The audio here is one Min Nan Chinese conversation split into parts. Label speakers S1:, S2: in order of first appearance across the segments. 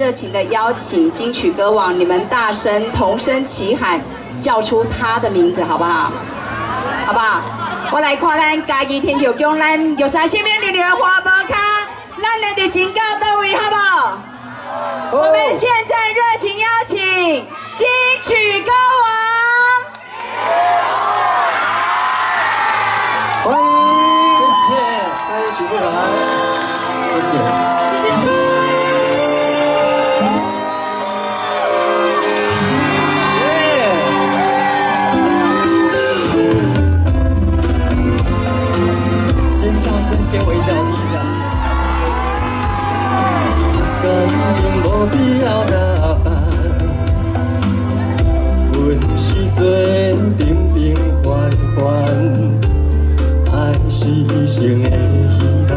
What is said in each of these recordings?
S1: 熱情的邀請金曲歌王，你們大聲同聲齊喊，叫出他的名字，好不好？好不好？我來看咱嘉義天后宮，咱玉山身邊力量華寶卡，咱的熱情到佗位，好不好？我們現在熱情邀請金曲歌王。
S2: 歡迎，謝謝，歡迎許富凱，謝謝。尖叫聲給我一下，我聽一下。感情無必要打扮，阮是做平平凡凡，愛是一生的希望，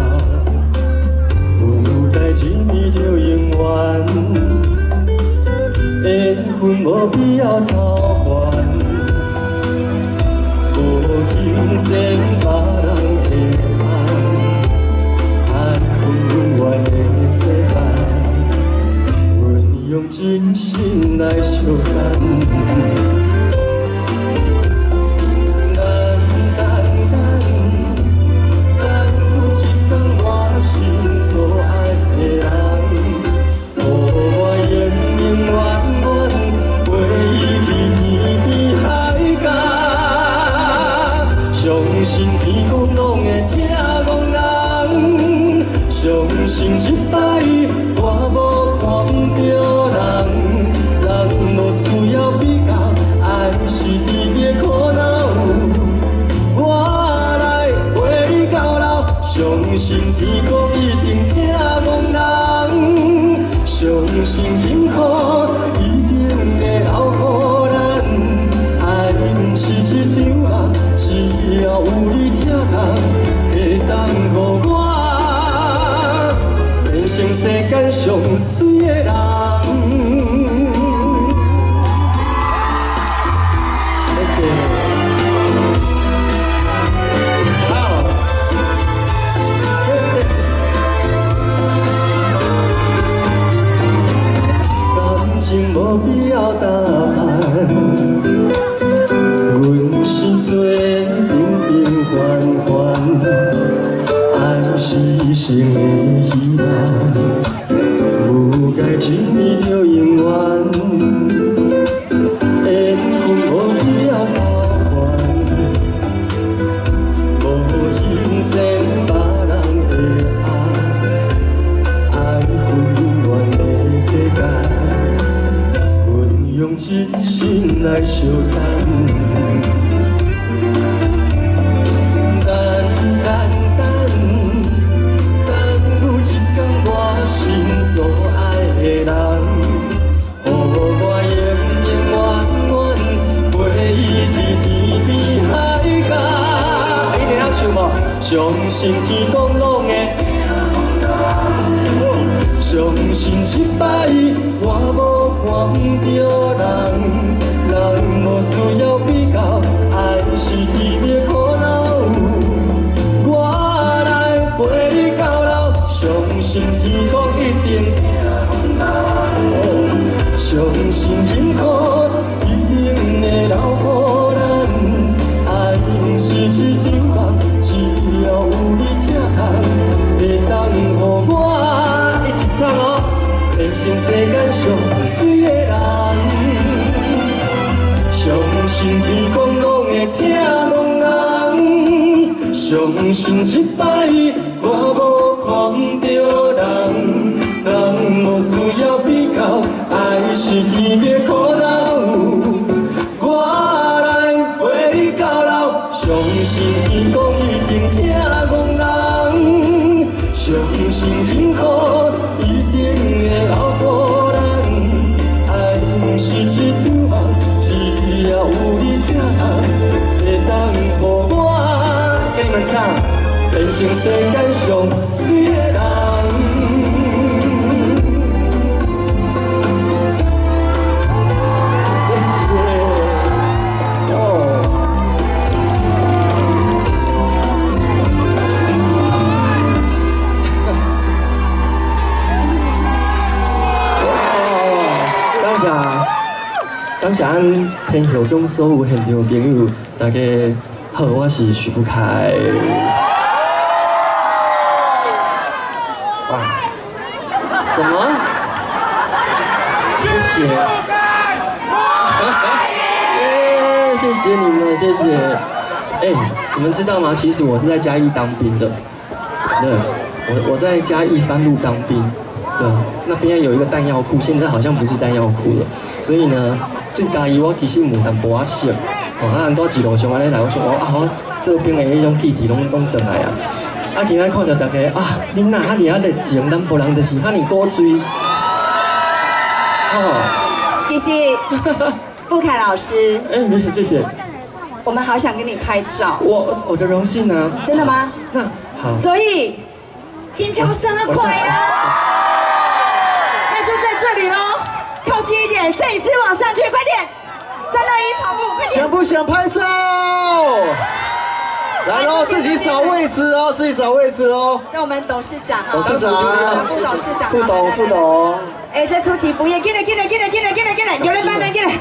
S2: 有代誌就永遠。緣分無必要操煩，無欣賞別人的愛，愛分阮願的世界，阮用真心來相等。等等等，等有一天我心所愛的人，予我永永遠遠陪伊去天邊海角，相信天公攏會疼憨人，相信這擺我無看毋著人，人無需要比較，愛是甜蜜的苦惱，我來陪你到老，相信天公一定疼憨人，相信幸福一定會留予咱，愛毋是一場夢，只要有你疼痛，會當予我變成世間上媠的人。謝謝。好。感情無必要打扮，阮是做平平凡凡，愛是一生的希望，有該情意就永遠。緣分無必要操煩，無欣賞別人的愛，愛分阮的世界，阮用真心來相等。等等等，等有一天我心所愛的人，予我永永遠遠陪伊去天邊海角。一定要唱無？相信天公攏會疼，相信這擺我無看毋著人，人無需要比較，愛是甜蜜的苦惱，我來陪你到老，相信天公一定疼，相信幸福一定會留予咱，愛毋是一場夢，只要有你疼痛，會當予我一起唱哦，變成世間上媠的人。相信天公攏會疼憨人，相信這擺我無看毋著人，人無需要比較，愛是甜蜜的苦惱，我來陪你到老，相信天公一定疼憨人，相信幸福一定會留予咱，愛毋是一場夢，只要有你疼痛，會當予我跟你們唱，變成世間上媠的人。謝謝。哦。謝，感謝咱天后宮所有現場朋友，大家好，我是許富凱。哇，什麼？謝謝。耶，謝謝你們，謝謝。哎，你們知道嗎？其實我是在嘉義當兵的。對，我在嘉義番路當兵。對，那邊有一個彈藥庫，現在好像不是彈藥庫了。所以呢，對嘉義我其實有淡薄仔熟。哦，啊，拄一路上按呢來，我想講啊，我做兵的彼種氣質攏轉來啊。啊，今仔看著大家啊，恁若遐爾仔熱情，南部人就是遐爾古錐。哦。
S1: 其實，富凱老師。
S2: 哎，謝謝。
S1: 我們好想跟你拍照。
S2: 我的榮幸啊。
S1: 真的嗎？
S2: 那好。
S1: 所以，尖叫聲啊，快啊！那就在這裡嘍，靠近一點，攝影師往上去，快點！3、2、1，跑步，快點！
S3: 想不想拍照？來嘍，自己找位置哦，自己找位置哦。
S1: 在我們董事長啊，
S3: 董事長，
S1: 副董事長，
S3: 副董，副董。
S1: 哎，這出其不意，進來，進來，進來，進來，進來，進來，有人幫來，進來。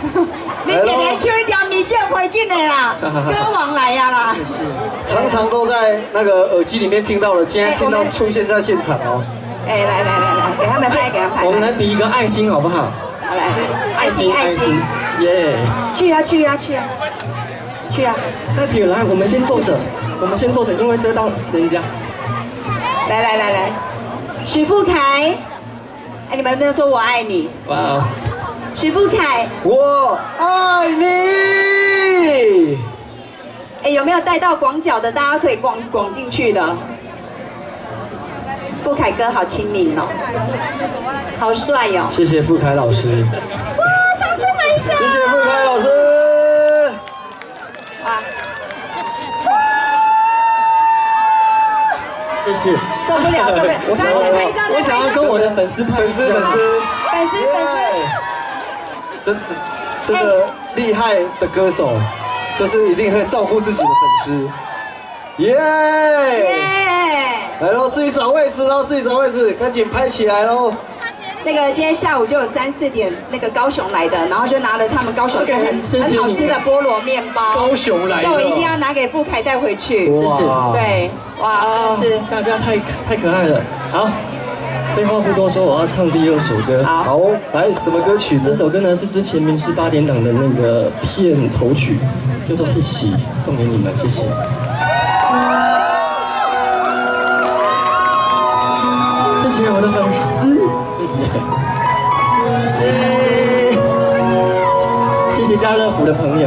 S1: 你點來唱一條米酒回進來啦，歌王來呀啦。
S3: 常常都在那個耳機裡面聽到了，今天聽到出現在現場哦。
S1: 哎，來來來來，給他們拍，給他們拍。
S2: 我們來比一個愛心好不好？
S1: 好來，愛心愛心，
S2: 耶！
S1: 去啊去啊去啊，去啊！
S2: 大姐來，我們先坐着，我們先坐着，因為遮到人家。
S1: 來來來來，許富凱，哎，你們能不能說我愛你？
S2: 哇哦！
S1: 許富凱，
S3: 我愛你。
S1: 哎，有沒有帶到廣角的？大家可以廣廣進去的。富凱哥好親民哦，好帥哦！
S3: 謝謝富凱老師。
S1: 哇，掌聲來一下！
S3: 謝謝富凱老師。
S1: 哇！
S2: 謝謝。
S1: 受不了，受不了！
S2: 我想要，我想要跟我的粉絲拍，
S3: 粉絲粉絲
S1: 粉絲粉絲，
S3: 真的厲害的歌手，就是一定會照顧自己的粉絲。耶！來嘍，自己找位置嘍，自己找位置，趕緊拍起來嘍！
S1: 那個今天下午就有3、4點那個高雄來的，然後就拿了他們高雄說很好吃的菠蘿麵包，
S3: 高雄來的，
S1: 叫我一定要拿給富凱帶回去。
S2: 謝謝。
S1: 對，哇，真的是
S2: 大家太可愛了。好，廢話不多說，我要唱第二首歌。
S1: 好，
S3: 來，什麼歌曲呢？
S2: 這首歌呢是之前《民視八點檔》的那個片頭曲，叫做《一起》，送給你們，謝謝。謝謝我的粉絲，謝謝，耶！謝謝家樂福的朋友。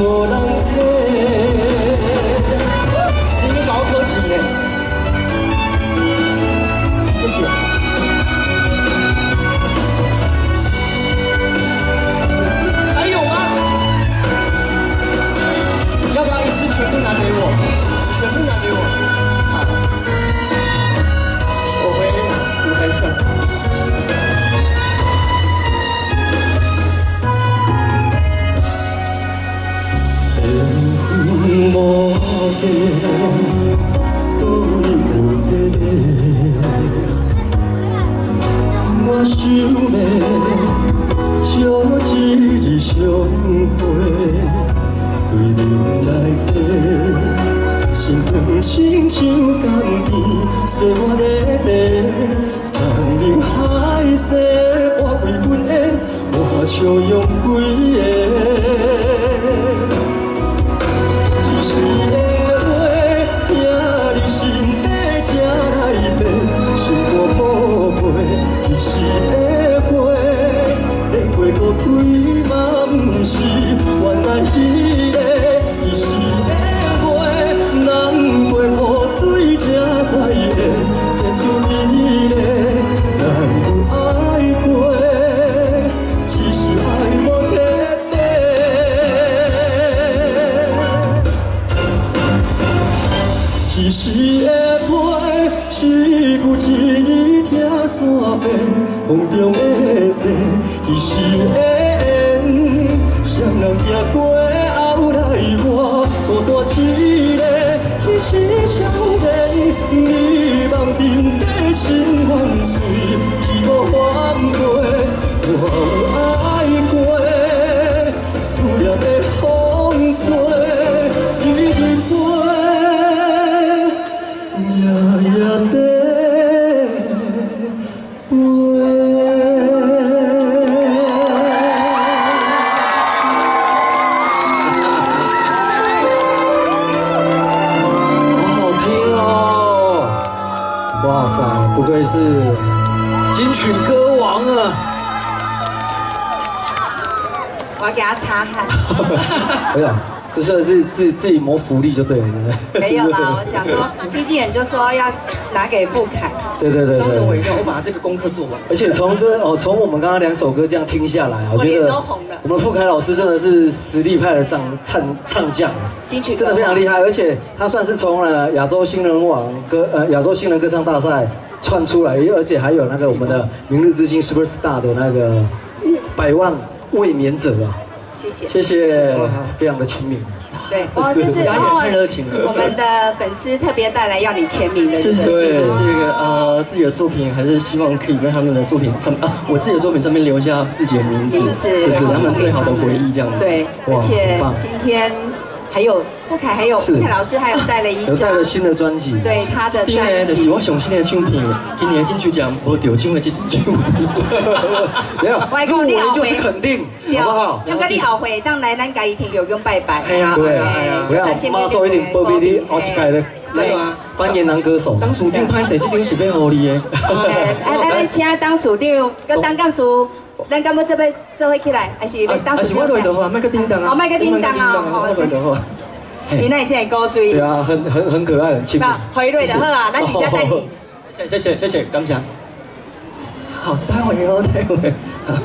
S2: 無人體，你們搞可惜呢。佗位有伫咧？我想欲将这日相会，对面来坐，心酸亲像甘甜，岁月的茶，山盟海誓，换开云烟，换笑容几个。彼时的话，疼你心底才来变，心肝宝贝，彼时的花，连过孤开嘛毋是原来彼个。彼时的话，难过雨水才知会洗出美丽。咱有爱过，只是爱无彻底。彼时的话，一句一字拆散变，风中的誓，彼时的缘，谁人行过后来我孤单一个，彼时相见，你梦沉底心愿碎，起无反过，我有爱过，思念的风吹，一直飞，夜夜在飞。
S3: 好好听哦！哇塞，不愧是金曲歌王啊！
S1: 我要给他擦汗。
S3: 哎呀，这算是自己谋福利就对了，对不对？
S1: 没有啦，我想说，经纪人就说要拿给富凯。
S3: 对对对
S4: 稍等我一
S3: 对。
S4: 下，我把这个功课做完。
S3: 而且从从我们刚刚两首歌这样听下来，我觉
S1: 我脸
S3: 得
S1: 都红了
S3: 我们富凯老师真的是实力派的唱将，
S1: 金曲
S3: 真的非常厉害，而且他算是从亚洲新人王歌亚洲新人歌唱大赛窜出来，而且还有那个我们的明日之星 Super Star 的那个百万卫冕者啊，
S1: 谢谢。
S3: 谢谢，非常的亲民。
S1: 对，哦，这是
S4: 表演太热情了
S1: 我们的粉丝特别带来要你签名的，
S4: 是是
S1: 对
S4: 是，是一个自己的作品，还是希望可以在他们的作品上啊，我自己的作品上面留下自己的名字，
S1: 名字，
S4: 是他们最好的回忆这样子。
S1: 对，而且今天还有富凯，还有富凯老师，还有带了一张，
S3: 有带了新的专辑，
S1: 对他的
S4: 专辑。就是我上新的唱片，今年金曲奖无得奖的这张唱片。
S3: 没有，入围就是肯定，好不好？
S1: 那个你后悔，当来咱家己天后宫拜拜。
S4: 系啊，
S3: 对啊，不要妈祖一定保庇你，后一届咧。
S4: 对啊，
S3: 扮演男歌手。
S4: 董事长歹势，这张是欲予你的。
S1: 啊，咱请董事长佮董监事，咱敢欲做伙做伙起来，还是欲董事长？
S4: 还是我落就好啊，莫阁叮当啊。
S1: 哦，莫阁叮当啊，
S4: 我落就好。
S1: 你那真会古锥。
S3: 对啊，很可爱，很亲民。
S1: 回来就好啊，咱伫遮等你。
S4: 谢谢谢谢，感谢。好，待会哦，待会。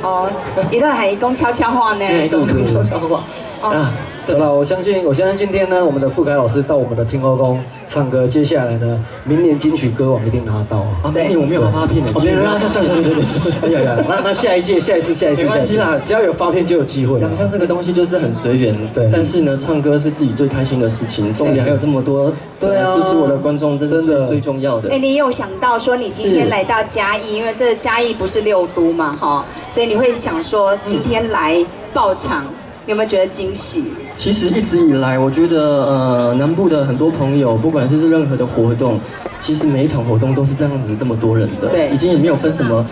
S1: 哦，伊都还讲悄悄话呢。
S4: 对，讲悄悄话。
S1: 啊。
S3: 对了，我相信今天呢，我们的富凯老师到我们的天后宫唱歌，接下来呢，明年金曲歌王一定拿到
S4: 啊！明年我没有发片的，
S3: 没有啊，对，哎呀呀，那下一届，下一次，下一次，
S4: 没关系啦，
S3: 只要有发片就有机会。
S4: 奖项这个东西就是很随缘，对。但是呢，唱歌是自己最开心的事情，重点还有这么多
S3: 对啊
S4: 支持我的观众，这是最最重要的。
S1: 哎，你有想到说你今天来到嘉义，因为这嘉义不是六都嘛，哈，所以你会想说今天来爆场，你有没有觉得惊喜？
S4: 其实一直以来，我觉得南部的很多朋友，不管是任何的活动，其实每一场活动都是这样子这么多人的，
S1: 对，
S4: 已经也没有分什么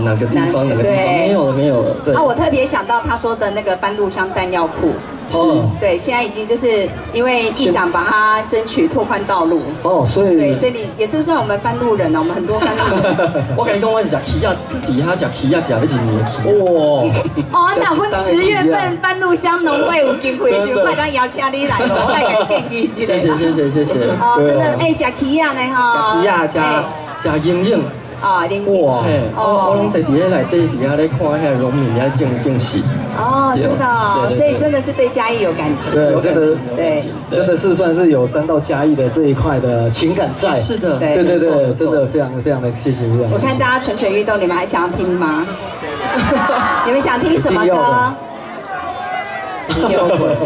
S4: 哪个地方哪个地方，没有了没有了。对。
S1: 啊，我特别想到他说的那个番路乡弹药库。
S4: 是，
S1: 对，现在已经就是因为议长把他争取拓宽道路
S3: 哦，所以
S1: 对，所以你也是算我们番路人哦，我们很多番路人。
S4: 我跟你讲，我是食起仔，底下食起仔，食了一年起。
S3: 哇！
S1: 哦，那阮10月份番路乡农会有机会的时候，快当邀请你来，我来给建议一下。
S4: 谢谢谢谢谢谢。
S1: 哦，真的，哎，食起仔呢吼。
S4: 食起仔，食营养。
S1: 啊，
S4: 哇！我拢坐伫咧内底，伫遐咧看遐农民遐种种树。
S1: 哦，真的，所以真的是对嘉义有感情。
S3: 对，真的，
S1: 对，
S3: 真的是算是有沾到嘉义的这一块的情感在。
S4: 是的，
S3: 对对对，真的非常非常的谢谢。
S1: 我看大家蠢蠢欲动，你们还想要听吗？你们想听什么歌？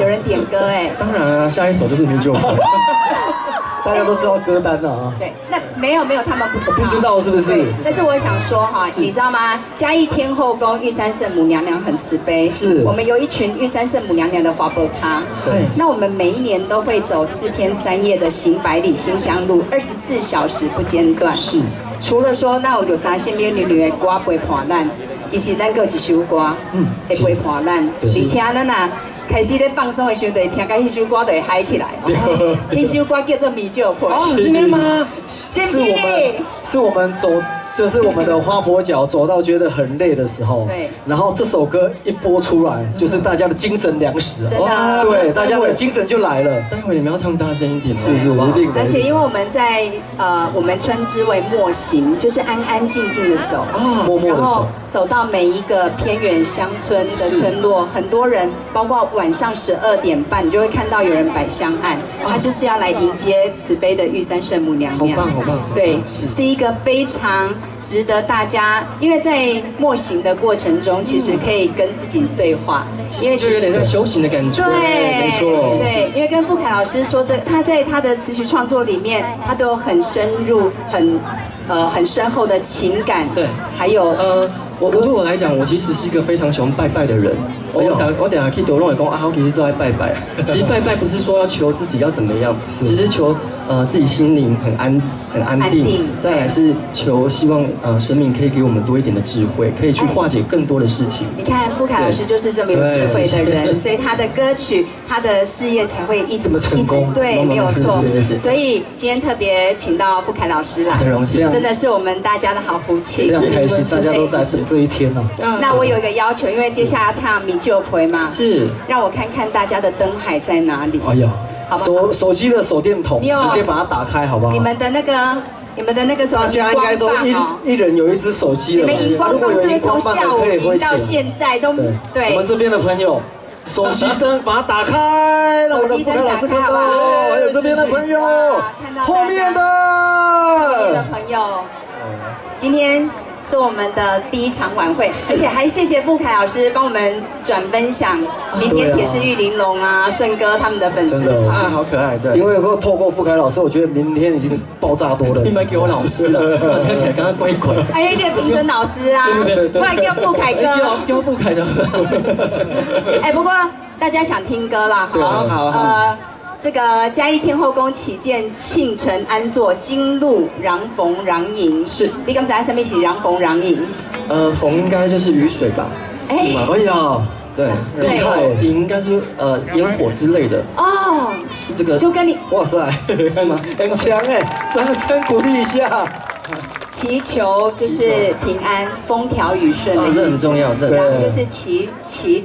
S1: 有人点歌哎。
S4: 当然啊，下一首就是《米酒》。
S3: 大家都知道歌單了啊。
S1: 對，那沒有沒有，他們不知道。
S3: 不知道是不是？
S1: 但是我想說哈，你知道嗎？嘉義天後宮玉山聖母娘娘很慈悲，
S3: 是
S1: 我們有一群玉山聖母娘娘的華波咖。
S3: 對。
S1: 那我們每一年都會走4天3夜的行百里馨香路，24小時不間斷。
S4: 是。
S1: 除了說那有三線邊女女的歌陪伴咱，其實咱閣有一首歌，會陪伴咱，而且咱若開始咧放鬆的時候，就會聽到彼首歌就會嗨起來。彼首歌叫做《米酒陪》。
S4: 哦，今天嗎？
S1: 是
S3: 我們，是我們走，就是我們的花婆腳走到覺得很累的時候，
S1: 對。
S3: 然後這首歌一播出來，就是大家的精神糧食。
S1: 真的。
S3: 對，大家的精神就來了。
S4: 待會你們要唱大聲一點哦。
S3: 是是，一定。
S1: 而且因為我們在我們稱之為默行，就是安安靜靜的走，
S3: 默默的走，
S1: 走到每一個偏遠鄉村的村落，很多人，包括晚上12點半，你就會看到有人擺香案，他就是要來迎接慈悲的玉山聖母娘娘。
S4: 好棒好棒。
S1: 對，是一個非常值得大家，因為在默行的過程中，其實可以跟自己對話，
S4: 因為就有點像修行的感覺。
S1: 對，
S4: 沒錯。
S1: 對，因為跟富凱老師說，這他在他的詞曲創作裡面，他都有很深入、很深厚的情感。
S4: 對，
S1: 還有
S4: 我對我來講，我其實是一個非常喜歡拜拜的人。我等下去都攏會講啊，我其實都愛拜拜。其實拜拜不是說要求自己要怎麼樣，其實求自己心靈很安定。再來是求希望神明可以給我們多一點的智慧，可以去化解更多的事情。
S1: 你看富凱老師就是這麼有智慧的人，所以他的歌曲、他的事業才會一直
S3: 這麼成功。
S1: 對，沒有錯。所以今天特別請到富凱老師來，
S4: 很榮幸，
S1: 真的是我們大家的好福氣。
S3: 非常開心，大家都在等這一天呢。
S1: 那我有一個要求，因為接下來要唱《米酒陪》嘛，
S4: 是
S1: 讓我看看大家的燈海在哪裡。
S3: 哎呀，手機的手電筒，直接把它打開，好不好？
S1: 你們的那個，你們的那個什麼？
S3: 大家應該都一人有一隻手機了。
S1: 你們熒光棒是不是從下午熒到現在都對？
S3: 我們這邊的朋友，手機燈把它打開，讓我們的富凱老師看到。還有這邊的朋友，後面的，
S1: 後面的朋友，今天是我們的第一場晚會，而且還謝謝富凱老師幫我們轉分享，明天鐵獅玉玲瓏啊、順哥他們的粉絲
S4: 啊，好可愛，對。
S3: 因為會透過富凱老師，我覺得明天已經爆炸多了。
S4: 你們給我老師了，我剛剛乖乖。
S1: 哎，你的評審老師啊，快叫富凱哥，
S4: 叫富凱的。
S1: 哎，不過大家想聽歌啦，
S4: 好好好。
S1: 這個嘉義天後宮起見慶城安坐金鹿穰逢穰迎，
S4: 是。
S1: 你剛才什麼是穰逢穰迎？
S4: 逢應該就是雨水吧？
S1: 哎，
S3: 哎呀，
S4: 對，
S3: 厲害，
S4: 迎應該是煙火之類的。
S1: 哦，
S4: 是這個。
S1: 就跟你，
S3: 哇塞，很強哎，掌聲鼓勵一下。
S1: 祈求就是平安、風調雨順的意思，
S4: 這很重要。
S1: 然後就是祈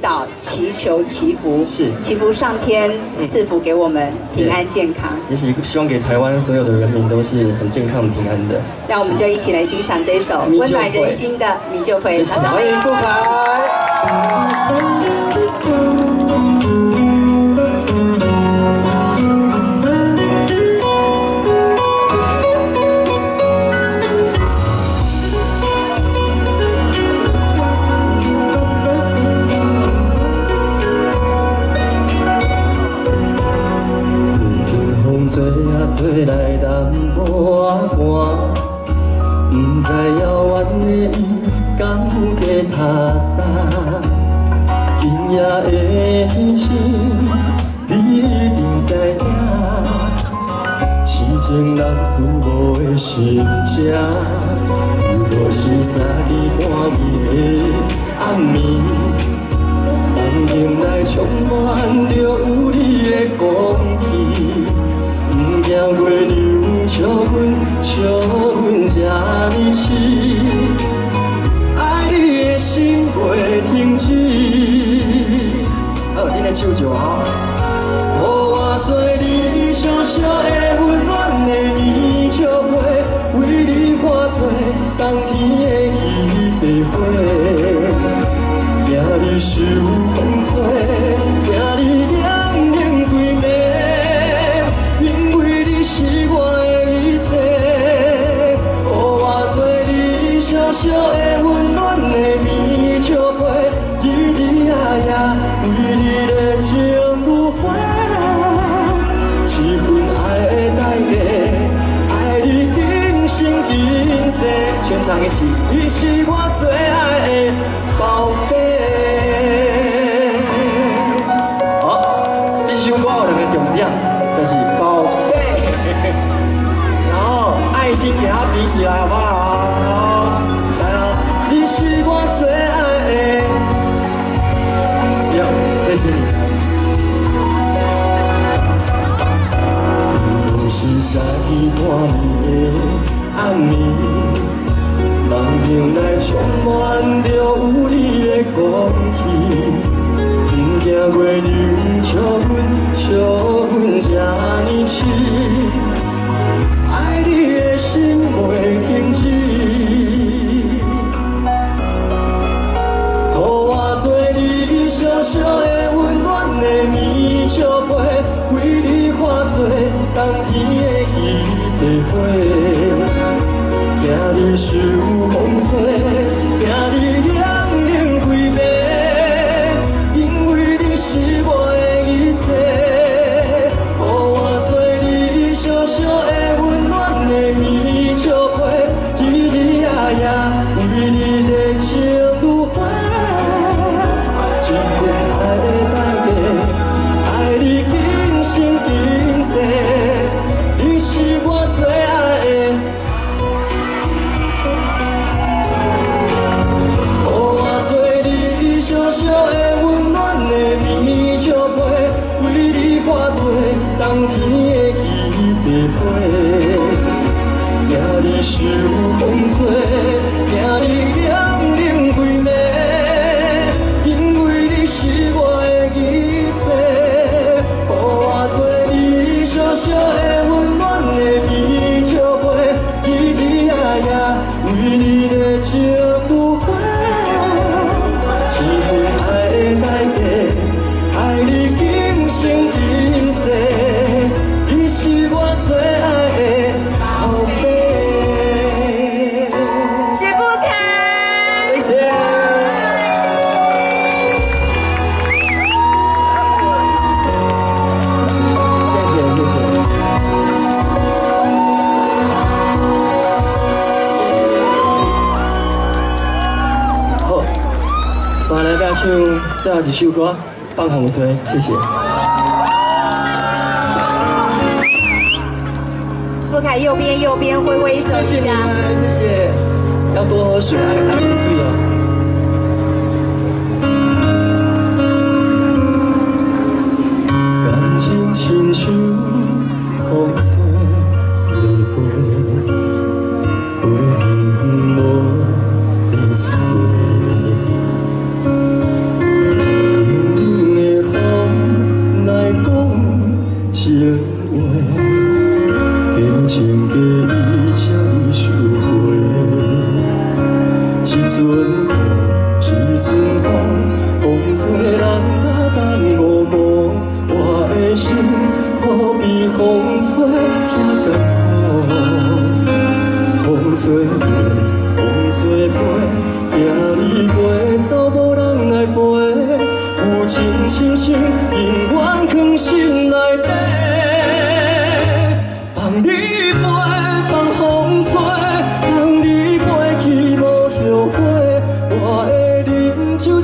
S1: 禱、祈求、祈福，
S4: 是
S1: 祈福上天賜福給我們平安健康。
S4: 也是希望給台灣所有的人民都是很健康、平安的。
S1: 那我們就一起來欣賞這首溫暖人心的《米酒會》。
S3: 歡迎富凱。
S2: 吹啊吹來淡薄仔寒，不知遥遠的伊敢有伫塔山。今夜的天晴，你一定知影，痴情男子无的心情。有无是三更半暝的暗暝，房间内充滿著有你的空氣。不驚月亮笑阮，笑阮這呢痴，愛你的心袂停止。
S4: 好，恁來唱就好。
S2: 予我做你小小的溫暖的棉笑被，為你化做冬天的彼塊花，驚你受風吹，驚你涼冷規暝。是我的一切，予我做你小小的溫暖的棉笑被，日日夜夜為你的情如火，這份愛的
S4: 人一起，你是我最爱的宝贝。好，這首歌有兩個重點，就是寶貝，然後愛心給他比起來，好不好？來啊，你是我最愛的，喲，謝謝你。是三更半暝的暗暝，梦境內充滿著有你的空氣，不驚月娘笑阮，笑阮這呢痴，愛你的心袂停止，予我做你小小的溫暖的棉笑被，為你化做冬天的彼塊花，驚你受風吹，驚你凉冷规暝，因為你是我的一切，予我做你小小的溫暖的棉笑被，日日夜夜為你熱情如火，這份愛的代價，愛你今生今世。你是我最愛的，予我做你小小的溫暖的棉笑被，為你化做冬天的彼塊花，驚你受風吹，驚你涼冷規暝，因為你是我的一切，予我做你小小的溫暖的棉笑被，日日夜夜為你熱情如火，這份愛的代價，愛你今生今世，你是我最愛的寶貝。
S1: 許富凱，
S4: 謝謝。謝謝謝謝。好，刷來要唱最後一首歌《放風吹》，謝謝。
S1: 富凱右邊右邊揮揮手
S4: 謝謝
S1: 一下。
S4: 你們，謝謝。要多喝水，愛愛喝水哦。感情親像風吹在飛，飛遠遠無得找。冷冷的風來講情話，假情假意才你收回。一阵雨，一阵风，风吹人甲等五五，我的心可比风吹遐艰苦。风吹飞，风吹飞，惊你飞走无人来陪。有情深深，永远藏心内底。放你飞，放风吹，放你飞去无后悔。我会饮酒一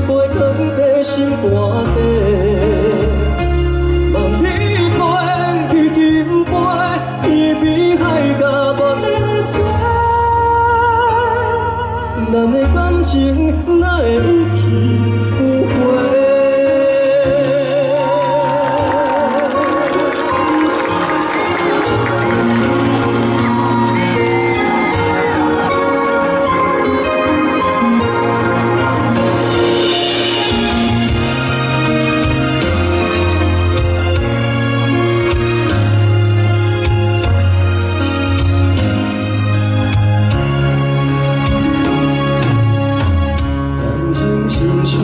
S4: 杯，藏在心肝底。望你飞，你紧飞，天边海角无得找。咱的感情哪会一去不回？感情親像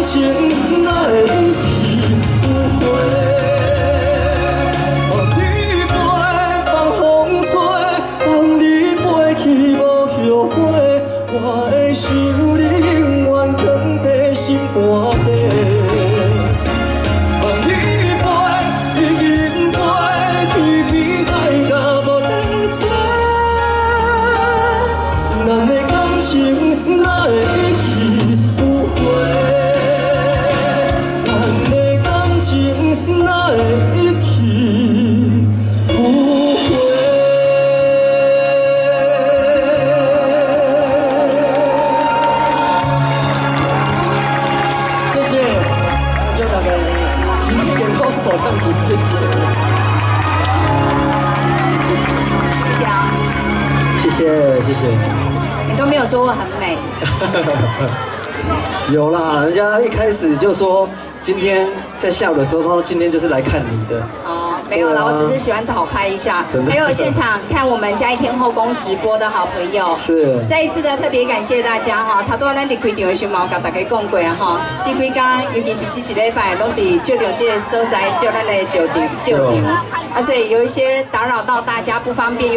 S2: 情哪會一去不回？放你飛，放風吹，放你飛去無後悔。我的心永遠囥佇心肝底。放你飛，天飛，天邊海角無得找。咱的感情哪會一去不回？咱的感情哪會一去不回？
S4: 謝謝，祝大家身體健康，大賺錢，謝謝。
S1: 謝謝啊，
S3: 謝謝謝謝。
S1: 你都沒有說我很美。
S3: 有啦，人家一開始就說今天在下午的時候，他說今天就是來看你的。
S1: 哦，沒有啦，我只是喜歡討拍一下。
S3: 真的。
S1: 還有現場看我們嘉義天后宮直播的好朋友，再一次的特別感謝大家哈。頭拄仔咱佇開場的時候，嘛有共大家講過啊哈。這幾工，尤其是這一禮拜，攏佇借著這个所在，借咱的石場石場啊，所以有一些打擾到大家不方便。